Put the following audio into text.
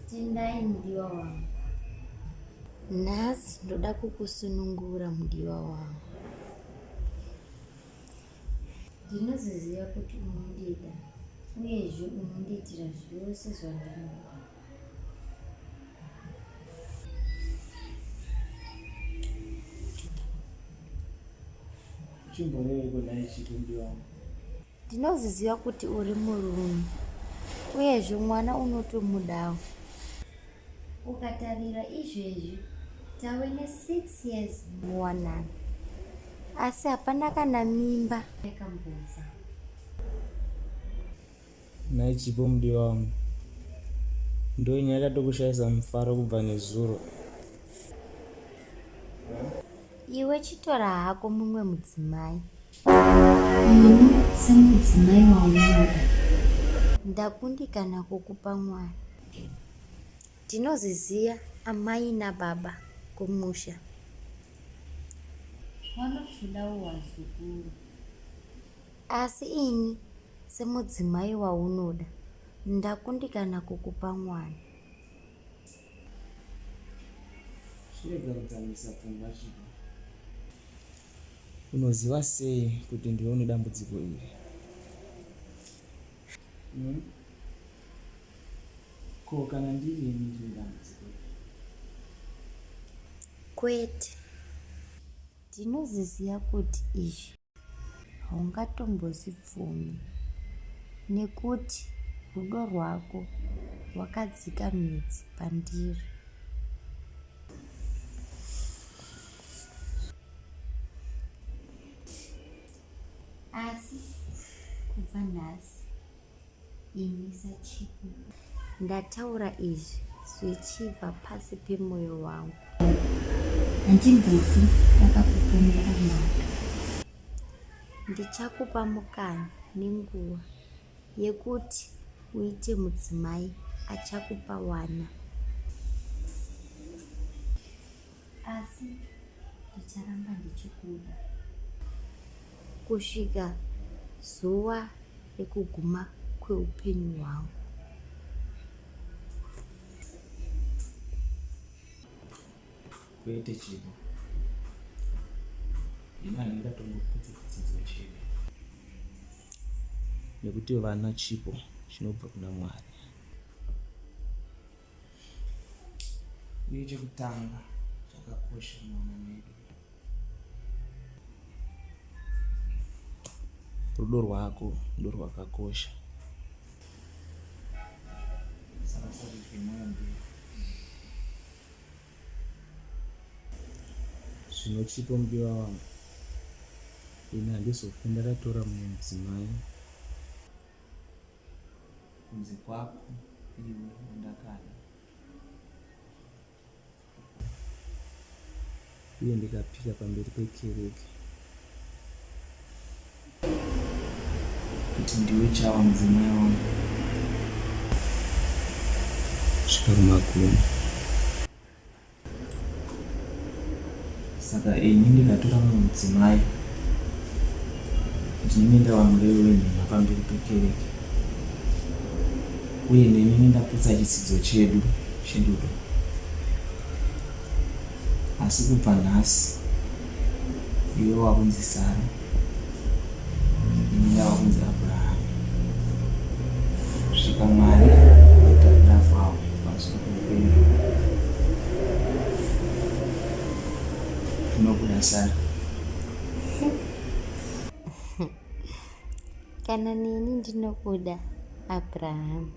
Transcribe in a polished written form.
Tendai mudiwa wangu. Nhasi ndoda kukusunungura mudiwa wangu. Ndinoziziva kuti unondida uyezve unondiitira zvose zvandinoda. Chimboreveiko nhai Chipo mudiwa wangu? Ndinoziziva kuti uri murume uyezve mwana unotomudawo. Ukatarira izvezvi tave ne 6 years muwanano asi hapana kana mimba yakambobva. Nhai Chipo mudiwa wangu, ndonyaya yakatokushaisa mufaro kubva nezuro. Iwe chitora hako mumwe mudzimai. Ini semudzimai waunoda ndakundikana kukupa mwana. Ndinoziziya amai nababa kumusha. Vanotodawo vazukuru. Asi ini semudzimai waunoda ndakundikana kukupa mwana. Chirega kudzamisa pfungwa Chipo. Unoziva sei kuti ndiwe une dambudziko iri? Hmm? Ko kana ndiri ini ndine dambudziko iri? Kwete. Ndinoziziva kuti izvi haungatombozvibvumi nekuti rudo rwako rwakadzika midzi pandiri. Asi kubva nhasi ini saChipo ndataura izvi zvichibva pasi pemoyo wangu. Handimbofi ndakakupomera mhaka. Ndichakupa mukana nenguva yekuti uite mudzimai achakupa wana. Asi ndicharamba ndichikuda kusvika zuva rekuguma kweupenyu hwangu. Kwete Chipo. Ini handingatongoputsi chitsidzo chedu. Nekuti vana chipo chinobva kuna Mwari. Uye chekutanga chakakosha muwanano yedu rudo rwako ndorwakakosha. Saka usazvidye mwoyo mberi. Zvino Chipo mudiwa wangu, ini handizofe ndakatora mumwe mudzimai kunze kwako iwe wandakada. Uye ndikapika pamberi pekereke kuti ndiwe chawa mudzimai wangu kusvika kumagumo. Saka ini ndikatora mumwe mudzimai ndinenge ndava murevi wenhema pamberi pekereke uye ndinenge ndaputsa chitsidzo chedu cherudo. Asi kubva nhasi iwe wakunzi Sara, ini ndava kunzi Abrahamu. Kusvika Mwari vaita kuda kwavo pamusoro peupenyu hwangu. Ndinokuda Sara. Kana neni ndinokuda Abrahamu.